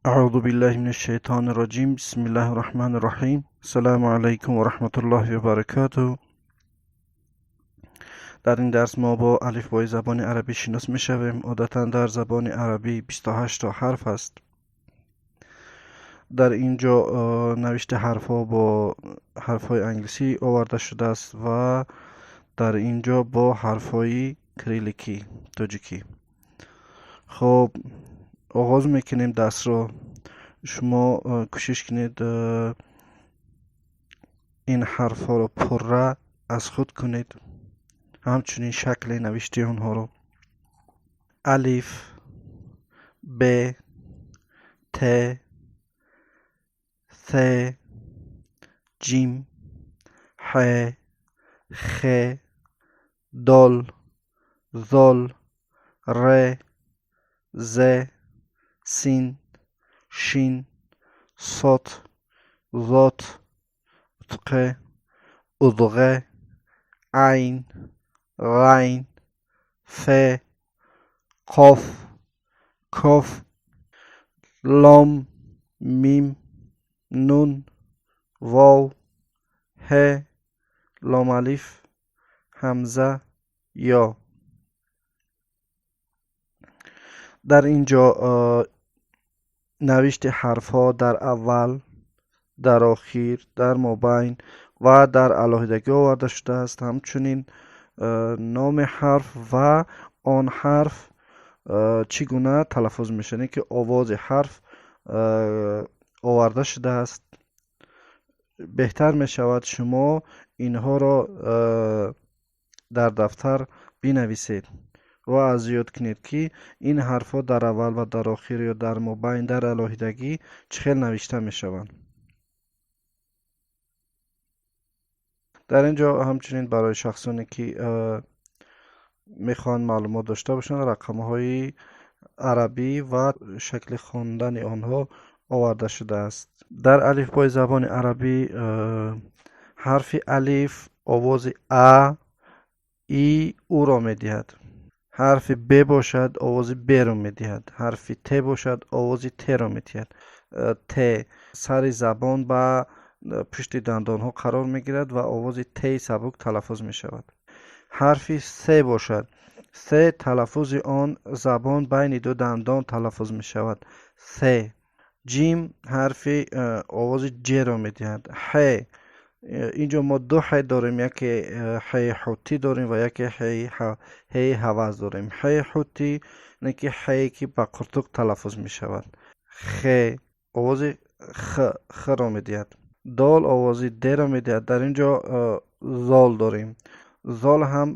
أعوذ بالله من الشیطان الرجیم. بسم الله الرحمن الرحیم. السلام علیکم و رحمت الله و برکاته. در این درس ما با الفبای زبان عربی شناس میشویم. عادتا در زبان عربی 28 تا حرف است. در اینجا نوشته حرف ها با حرف های انگلیسی آورده شده است و در اینجا با حرف های کریلیکی تاجیکی. خب оғоз мекунем дарсро. Шумо кӯшиш кунед, ин ҳарфҳоро пурра аз худ кунед, ҳамчунин шакли навиштаи онҳоро. Алиф, б, т, с, ҷим, ҳ, х, дол, зол, р, з, син, шин, сот, зот, утқ, удғ, айн, ғайн, ф, қоф, коф, лом, мим, нун, вов, ҳ, лом алиф, ҳамза, ё. Дар ин ҷо навишти ҳарфҳо дар аввал, дар охир, дар мобайн ва дар алоҳидагӣ оварда шудааст. Ҳамчунин номи ҳарф ва он ҳарф чӣ гуна талаффуз мешавад, яъне ки овози ҳарф оварда шудааст. Беҳтар мешавад шумо инҳоро дар дафтар бинависед ва аз ёд кунед, ки ин ҳарфҳо дар аввал ва дар охир ё дар мобайн, дар алоҳидагӣ чӣ хел навишта мешаванд. Дар ин ҷо ҳамчунин барои шахсоне ки мехоҳанд маълумот дошта бошанд, рақамҳои арабӣ ва шакли хондани онҳо оварда шудааст. Дар алифбои забони арабӣ ҳарфи алиф овози а, и, уро медиҳад. Ҳарфи б бошад, овози б-ро медиҳад. Ҳарфи т бошад, овози т-ро медиҳад. Т сари забон ба пушти дандонҳо қарор мегирад ва овози т-и сабук талаффуз мешавад. Ҳарфи с бошад, с талаффузи он забон байни ду дандон талаффуз мешавад. С. Ҷим ҳарфи овози ҷ-ро медиҳад. Ҳ, инҷо мо ду ҳ дорем, яке ҳ-и ҳутӣ дорем ва яке ҳ-и ҳаваз дорем. Ҳ-и ҳутӣ не ки ҳ-е ки ба қуртуқ талаффуз мешавад. Х овози х, х-ро медиҳад. Дол овози д-ро медиҳад. Дар ин ҷо зол дорем. Зол ҳам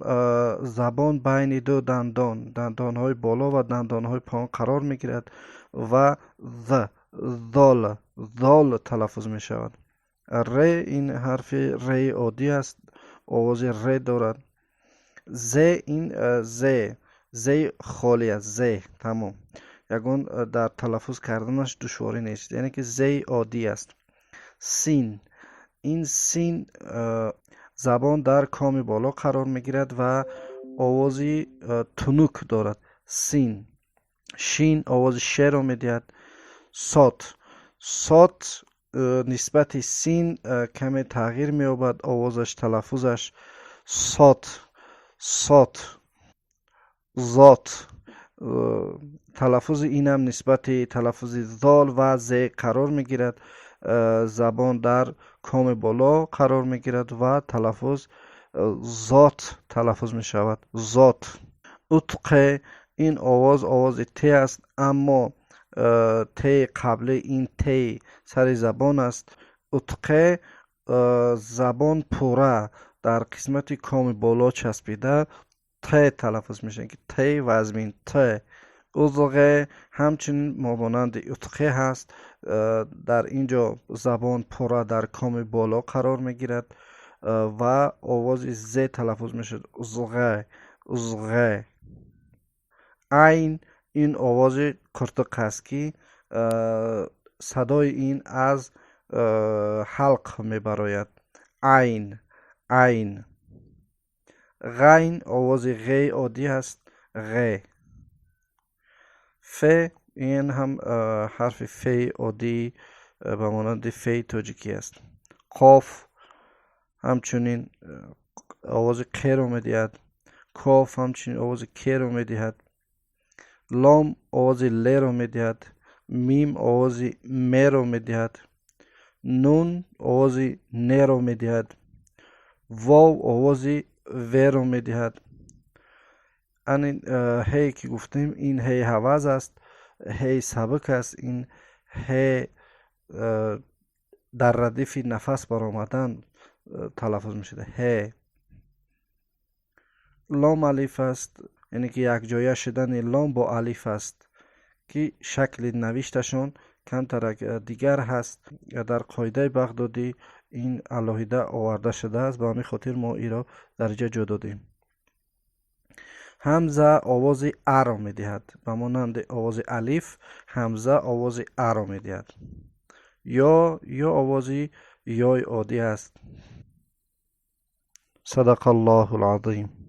забон байни ду дандон, дандонҳои боло ва дандонҳои поён қарор мегирад ва з, зол, зол талаффуз мешавад. Р ин ҳарфи р-и оддӣ аст, овози р дорад. З ин з, з-и холӣ аст, з тамом. Ягон дар талаффуз карданаш душворӣ нест, яъне ки з-и оддӣ аст. Син, ин син забон дар коми боло қарор мегирад ва овози тунук дорад. Син. Шин овози ш-ро медиҳад. Сот, сот нисбати син каме тағйир меёбад овозаш, талаффузаш. Сот, сот, зот, талаффузи инам нисбати талаффузи зол ва з қарор мегирад. Забон дар коми боло қарор мегирад ва талаффуз зот талаффуз мешавад. Зот. Утқ ин овоз овози т аст, аммо т қабли ин т сари забон аст. Утқ забон пурра дар қисмати коми боло часпида т талаффуз мешавад, ки т вазмин т. Узғ ҳамчунин мобонанди утқ ҳаст. Дар ин ҷо забон пурра дар коми боло қарор мегирад ва овози з талаффуз мешавад. Узғ, узғ. Айн ин овози қуртуқ аст, ки садои ин аз ҳалқ мебарояд. Айн, айн. Ғайн овози ғ-и оддӣ аст. Ғ. Ф Ин ҳам ҳарфи феи оддӣ, ба монанди феи тоҷикӣ аст. Қоф ҳамчунин овози қеро медиҳад. Коф ҳамчунин овози керо медиҳад. Лом овози леро медиҳад. Мим овози меро медиҳад. Нун овози неро медиҳад. Вов овози веро медиҳад. Ани ҳее ки гуфтем, ин ҳеи ҳаваз аст, ҳеи сабук аст. Ин ҳе дар радифи нафас баромадан талаффуз мешавад. Ҳе лом алиф аст, яъне ки якҷоя шудани лом бо алиф аст, ки шакли навишташон камтарак дигар ҳаст. Дар қоидаи Бағдодӣ ин алоҳида оварда шудааст, ба ҳамин хотир мо инро дар инҷа ҷо додем. Ҳамза овози аро медиҳад, ба монанди овози алиф ҳамза овози аро медиҳад. Ё овози ёи оддӣ аст. Садақаллоҳул азим.